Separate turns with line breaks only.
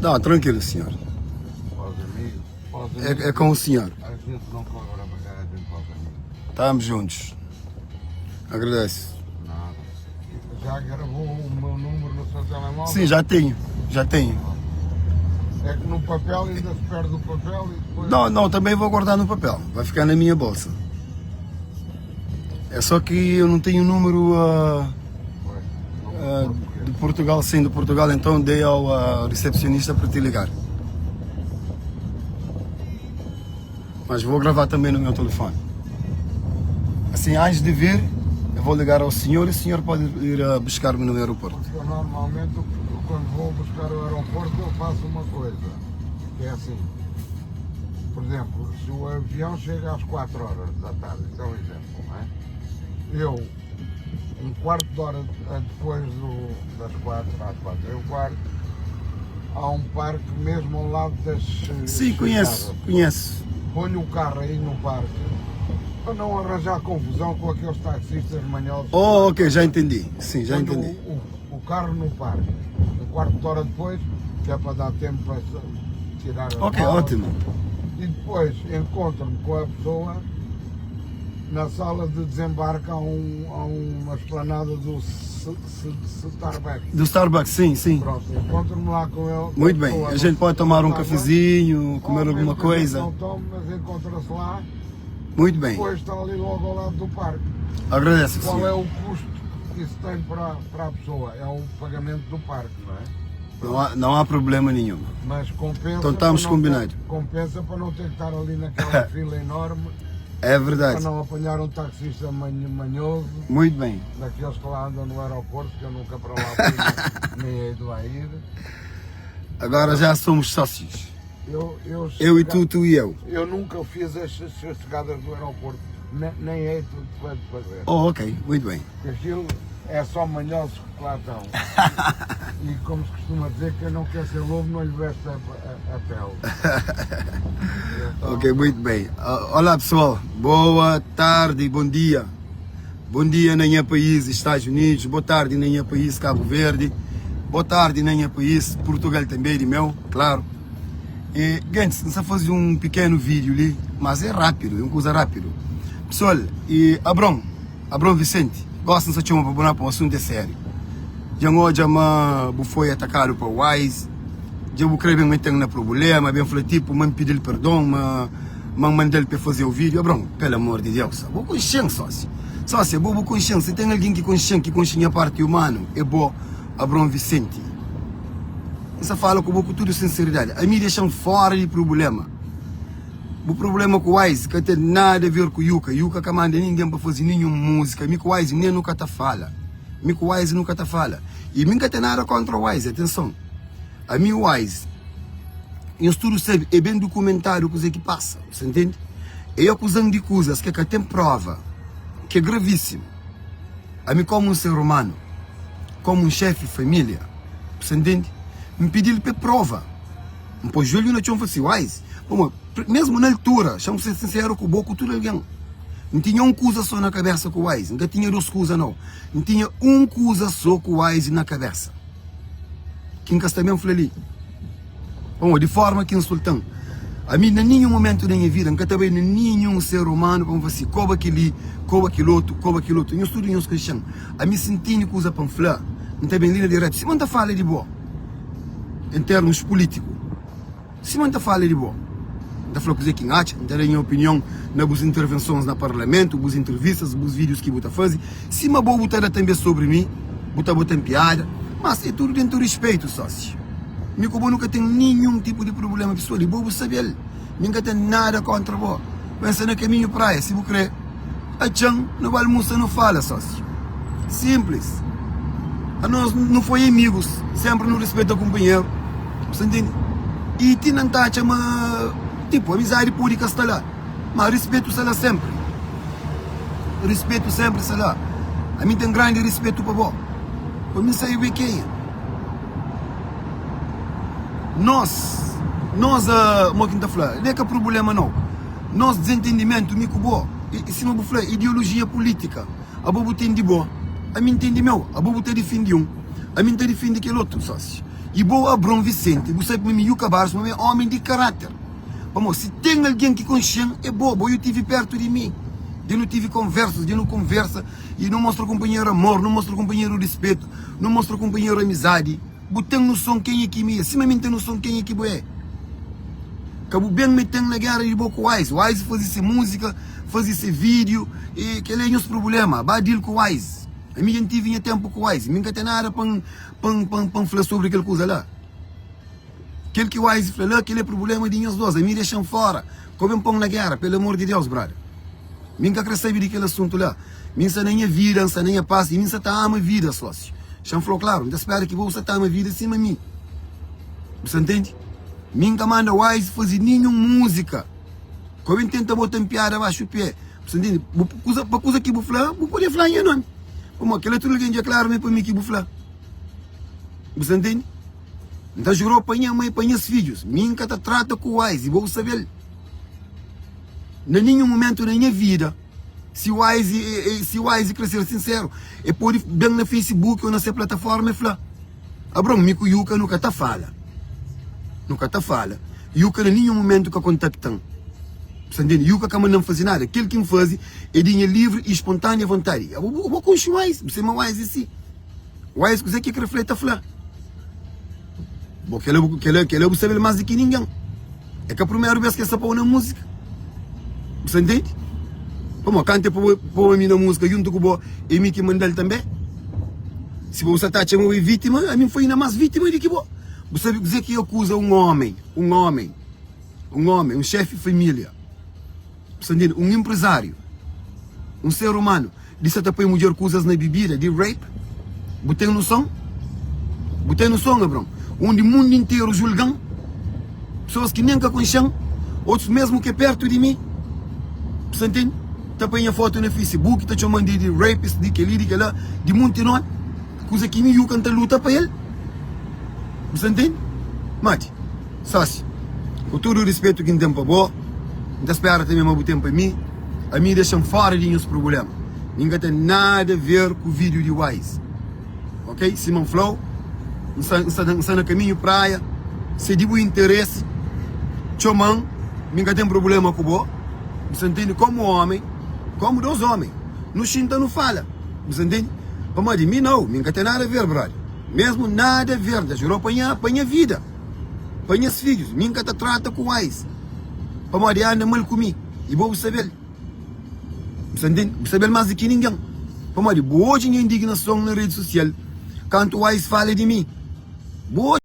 Não, tranquilo, senhor.
Para os amigos. Para os
É,
amigos.
é com o senhor.
A gente não cobra bagagem para os amigos.
Estamos juntos. Agradeço.
Nada. Já gravou o meu número no seu telemóvel?
Sim, já tenho. Já tenho.
É que no papel ainda se perde o papel e depois.
Não, não, também vou guardar no papel. Vai ficar na minha bolsa. É só que eu não tenho o número ah,
Pois, não
ah,
português.
de Portugal, sim, de Portugal, então dei ao ah, recepcionista para te ligar. Mas vou gravar também no meu telefone. Assim, antes de vir, eu vou ligar ao senhor e o senhor pode ir ah, buscar-me no aeroporto.
Porque eu normalmente, quando vou buscar o aeroporto, eu faço uma coisa, que é assim. Por exemplo, se o avião chega às 4 horas da tarde, isso é um exemplo, não é? Eu, um quarto de hora depois do- das 4, às 4 e um quarto, há um parque mesmo ao lado das.
Sim, conheço,
chegadas.
conheço.
Ponho o carro aí no parque para não arranjar confusão com aqueles taxistas manhosos.
Oh, ok, já entendi. Sim, já
Ponho
entendi.
O, o- o carro no parque. Um quarto de hora depois, que é para dar tempo para tirar as
Ok,
malas.
ótimo.
E depois encontro-me com a pessoa na sala de desembarque há, um, há uma esplanada do S- S- Starbucks.
Do Starbucks, sim, sim.
Pronto, encontro-me lá com ele.
Muito
com a
bem.
pessoa
A gente
no
pode tomar um
Starbucks.
cafezinho, comer
Ou
alguma
mesmo que a gente
coisa.
Não tome, mas encontra-se lá.
Muito bem.
Depois está ali logo ao lado do parque.
Agradeço,
Qual é
senhor.
o custo que isso tem para, para a pessoa? É o pagamento do parque, não é?
Não há, não há problema nenhum.
Mas compensa.
Então estamos
para não ter-
combinados.
Compensa para não ter que estar ali naquela fila enorme,
É
para
verdade.
não apanhar um taxista manho- manhoso,
Muito bem.
daqueles que lá andam no aeroporto, que eu nunca para lá fui, nem hei de lá ir.
Agora já somos sócios.
Eu, eu,
Eu e tu, tu e eu.
Eu nunca fiz as chegadas do aeroporto, nem, nem hei de de fazer.
Oh, ok. Muito bem.
Porque aquilo é só manhosos que lá estão. e como se costuma dizer, quem não quer ser lobo não lhe veste a, a, a pele. Então,
Ok, muito bem. Ah, Olá pessoal, boa tarde, bom dia. Bom dia na minha país, Estados Unidos. Boa tarde na minha país, Cabo Verde. Boa tarde na minha país, Portugal também, de meu, claro. E, gente, nós fazer um pequeno vídeo ali, mas é rápido, é uma coisa rápido. Pessoal, e Abrão, Abrão Vicente, gosta de chamar para o assunto é sério. Já hoje ma bu foi atacado por Wise, já bu crê bem meter na problema, bem falou tipo, man pedir perdão, ma man mandar para fazer o vídeo, Abrão, pelo amor de Deus, vou consciência, sócio. Sócio, vou vou consciência, se tem alguém que consciência, que consciência a parte humana, é bom Abrão Vicente. Você fala com com toda sinceridade. A mim deixam fora de problema. O problema com o Wise que tem nada a ver com o Yuka. Yuka que manda ninguém para fazer nenhuma música. Mi com o Wise nem nunca tá fala. Mi com o Wise nunca tá fala. E mim que tem nada contra o Wise, atenção. A mim o Wise, em estudo sabe, é bem documentado o que passa, você entende? É acusando de coisas que, que tem prova, que é gravíssimo. A mim como um ser humano, como um chefe de família, você entende? Me pediu para prova. Me pôs joelho na chão e falei assim, Wise, pô, mesmo na altura, chamo ser sincero com o boco, tudo alguém. Não tinha um coisa só na cabeça com o Wise, nunca tinha duas coisas não. Não tinha um coisa só com o Wise na cabeça. Que nunca também falei ali. Bom, de forma que insultam. A mim, em nenhum momento da minha vida, nunca também nenhum ser humano, como assim, coba aquele, coba aquele outro, coba aquele outro. Eu estudo em uns cristãos. A mim sentindo que usa panflé, não tem bem linha direto. Se manda fala de boa, em termos políticos, se manda fala de boa. Da falou que que acha, não tem minha opinião nas intervenções no parlamento, nas entrevistas, nos vídeos que você faz. Se uma boa botar também sobre mim, botar botar piada, mas é tudo dentro do respeito, sócio. Mi como nunca tem nenhum tipo de problema pessoal, e bobo saber, nunca tem nada contra bo. Pensa no caminho praia, se você crê, a tchan não vai almoçar, não fala, sócio. Simples. A nós não foi amigos, sempre no respeito ao companheiro. Você entende? E ti não tá chama, tipo, amizade pública está lá. Mas respeito está lá sempre. Respeito sempre está lá. A mim tem grande respeito para bo. Para mim saiu bem quem é. Nós, nós, uh, mo que tá falando, não é que é problema não. Nós desentendimento, me bo, e, se não vou falar, ideologia política. A bobo tem de boa, a mim tem de meu, a bobo tem defende um, a mim tem defende aquele outro, sócio. I bo Abron Vicente, bu sabe ma mi Yuka Barros ma mi é omi di karáter. Pamodi si ten algen ki konxe-m é bo. Bo yu tivi pertu di mi, dja nu tivi konversas, dja nu konversa i nu mostra kunpanheru amor, nu mostra kunpanheru rispetu, nu mostra kunpanheru amizadi. Bu ten noson kenha ki mi é, sima mi N ten noson kenha ki bo é. Ka bu ben mete-m na géra di bo ku Wise. Wise faze se múzika, faze se vídiu i kel-li é nhos prubléma. Ba deal ku Wise. Ami dja N tivi nha ténpu ku Wise. Mi N ka ten nada pa N pa N pa N fla sobri kel kuza la. Kel ki Wise fla la, kel-li é prubléma di nhos dôs. Ami dexa-m fóra. Ka bu ben pô-m na géra, pelu amor di Deus, brother. Mi N ka kre sabe di kel asuntu la. Mi N sta na nha vida, N sta na nha pas i mi N sta ta ama vida, sósiu. Xa N fla-u klaru, N ta spera ki bo bu sta ta ama vida sima mi. Bu sta ntende? Mi N ka manda Wise faze ninhun múzika. Ka ben tenta bota-m piada baxu pé. Bu sta ntende? Bu kuza, pa kuza ki bu fla, bu pode fla nha nómi. Pamodi kel-la tudu algen dja klaru ma é pa mi ki bu fla. Bu sta ntende? N ta jura-u pa nha mai, pa nhas fidjus, mi N ka ta trata ku Wise i bo bu sabe-l. Na ninhun mumentu na nha vida, si Wise si Wise kre ser sinseru, e pode ben na Facebook ou na se plataforma e fla, Abron, mi ku Yuka nu ka ta fala. Nu ka ta fala. Yuka na ninhun mumentu ka kontakta-m. Bu sta ntende? Yuka ka manda-m faze nada. Kel ki N faze é di nha livri i spontanea vontadi. Abo bo konxe Wise, bu sabe ma Wise é si. Wise kuzê ki kre fla e ta fla. Bo kela kela kela bu sabe-l más di ki ningen. É ka primeru bês ki el sta pô-u na múzika. Bu sta ntende? Pamodi kantu el pô ami na múzika djuntu ku bo, é mi ki manda-l tanbê. Si bo sta ta atxa ma bo é vítima, ami N foi inda más vítima di ki bo. Bu sabe kuzê ki akuza un ómi, un ómi, un ómi, un xéfi família, bu sta ntende? Un enprezáriu, un ser umanu. Di sa ta poi mudjer kuzas na bibida di rape? Bu ten noson? Bu ten noson, Abron? Undi mundu interu julga-m, pesoas ki nen ka konxe-m, otus mesmu ki é pertu di mi, bu sta ntende? Ta poi nha fotu na Facebook, ta txoma-m di rapist, di kel-li, di kel-la, di munti nomi. Kuza ki mi Yuka N ta luta pa el. Bu sta ntende? Mati, Sósi, ku tudu rispetu ki N ten pa bo, N ta spera tanbe ma bu ten pa mi. Ami dexa-m fora di nhos prubulema. Mi N ka ten nada ver ku vídiu di Wise. Ok? Sima N fla-u, N sta, N sta, N sta na kaminhu praia. Si é di bu interesi, txoma-m. Mi N ka ten prubulema ku bo. Bu sta ntende? Komu omi, komu dos omi, nu xinta nu fala. Bu sta ntende? Pamodi mi nau, mi N ka ten nada ver, brother. Mesmu nada ver, N ta jurau pa nha, pa nha vida, pa nhas fidjus, mi N ka ta trata ku Wise, pamodi e anda mal ku mi, i bo bu sabe-l. Bu sta ntende? Bu sabe-l mas di ki ningen. Pamodi bu odja nha indignason na redi sosial kantu Wise fala di mi. Bu odja.